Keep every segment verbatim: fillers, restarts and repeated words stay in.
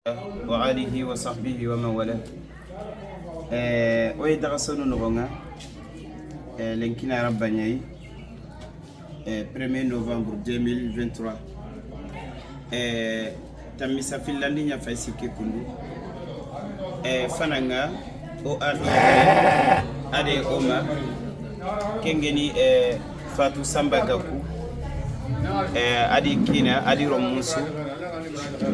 وآله وصحبه ومن والاه. Eh, o yi daga sonu noxon ŋa, eh, lenkina rabba ɲa yi, eh, premier novembre deux mille vingt-trois. Eh, tamisa fillandi ɲa fay sikke kundu. Eh, fananga o axi ade oma kengeni, eh, Fatu Samba Gaku, eh, adi kina, adi romunsu,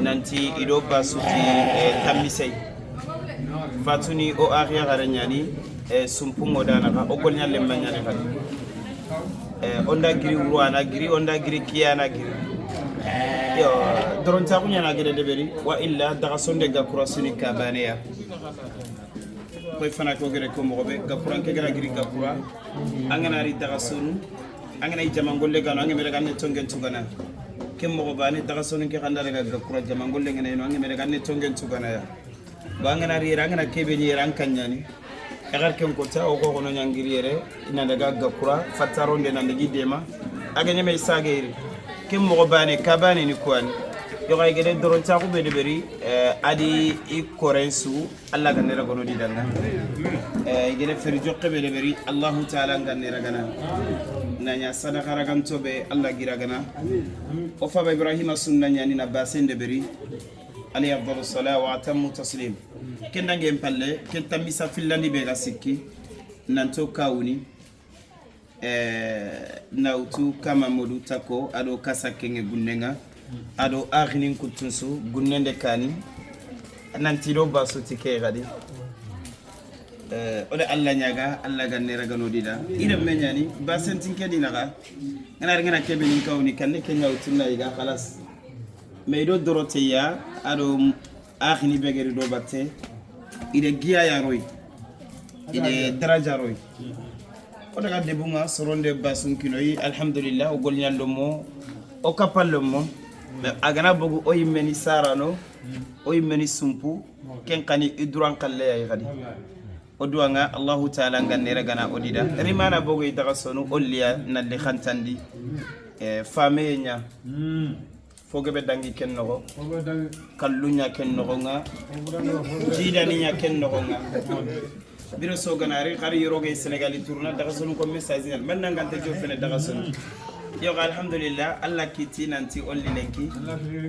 nanti ido basuti, eh, tammisey. Fatuni o axiya xare ɲani, eh, sumpungo dana xa, o golɲa lemma ɲani xa. Eh, onda giri wuro ana giri, onda giri kiya ana giri. Yo, dorontaxu ɲana gere deberi, wa illa daga sonde ga kura suni kabaneya. Koy fana ko gere ko moxo be, ga kura nke gara giri ga kura. An gana ri daga sonu, an gana i jamangolle gano, an gemere ganne tongen tugana. Ke moxo bane daga sonu nke xanda daga ga kura jamangolle ngene no, an gemere ganne tongen tugana ya. Ba an gana ri yere, an gana kebe ni yere, an kaɲani. Egar ken kota, o ko kono ɲangiri yere, ina daga ga kura, fattaronde na digi dema. Aga ɲeme i sage yere. Ke moxo bane, ka bane ni kuwani. Yoga i gede dorontaxu be deberi, eh, adi i korensu, Allah ga nera gono di danga. Eh, i gede feri jokke be deberi, Allahu Taala ga nera gana. Na ɲa sadaka raganto be, Allah gira gana. O faba Ibrahima sunna ɲani na basen deberi. Alayhi afdalu salatu wa atammu taslim. Ken dangen palle, ken tamisa fillandi be ga sikki, nanto kawuni, eh, nawtu kama modu tako, ado kasa kenge gunnenga, ado axinin kuttunsu, gunnende kani, nanti do basu ti ke gadi. Eh, o de Allah ɲaga, Allah ga nera gano di da. Ida me ɲani, basentin ke di naga, ngana ngana kebe nin kawuni, kanne ke ɲawtunna iga, xalas. Mais i do doroteya, a do axini be geri do batte, i de giya ya roy, i de daraja roy. O daga debunga soronde basun kinoyi, alhamdulillah, o golɲan do mo, o kapal do mo. Mais a gana bogu o yimmeni sarano, o yimmeni sumpu, ken kani i duran kalle ya yi gadi. O duwanga Allahu Taala ga nera gana o di da. Rimana bogu i daga sonu, o liya na li xantandi. Eh, fameye ɲa. Fo gebe dangi ken noxo, kallunya ken noxo nga, jidaninya ken noxo nga. Biro so ganari xari yoroge Senegali tourna daga sonu ko message nal. Maintenant ngante jo fene daga sonu. Yo, alhamdulillah, Allah kiti nanti olli lenki.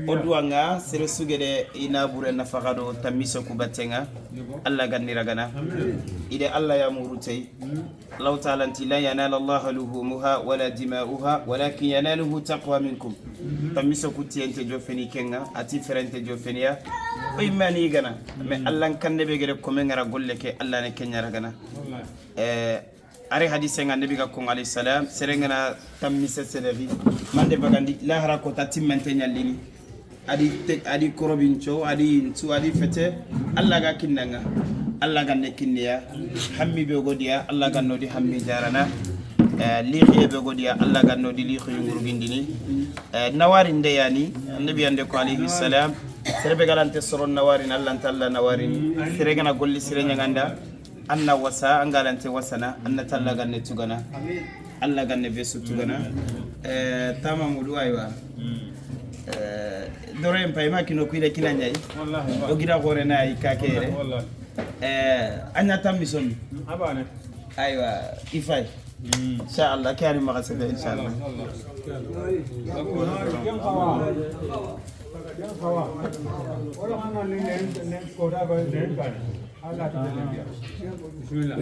O duwanga sere sugede ina bure na fagado tamiso ku batenga. Allah ganni ragana. Ide Allah ya murutey. Allahu Taala nti, "Lan yanala Allaha luhumuha wala dima'uha, walakin yanaluhu taqwa minkum." Tammiso kutiyente jo feni kenga, ati ferente jo feniya. O imani gana, mais Allah n kande be gere kome ngara golle ke, Allah ne kenya ragana. Eh, ari hadise nga Nabi ga ko alayhi salam, serengana tammise seleri, mande bagandi, lahara ko tatimmante nyallini. Adi te, adi korobinco, adi intu, adi fete, Allah ga kinnanga. Allah ga ne kinniya, hammi be godiya, Allah ga nodi hammi jarana. Eh, lixiye be godiya, Allah ga nodi lixi yungurgindini. Eh, nawari ndeyani, Annabi ande ko alayhi salam, serebe galante soron nawarin, Allah nta Allah nawarin, sere gana golli sere ɲanganda. Anna wasa, an galante wasana, anna talla ganne tugana. Allah ganne be su tugana. Eh, tama mudu aywa. Eh, doro en payma kino kuida kina nyai. O gida gore na yi ka kere. Eh, anya tammi son. Abane. Aywa, ifay. Insha Allah, kari maga sebe, insha Allah. Bismillah.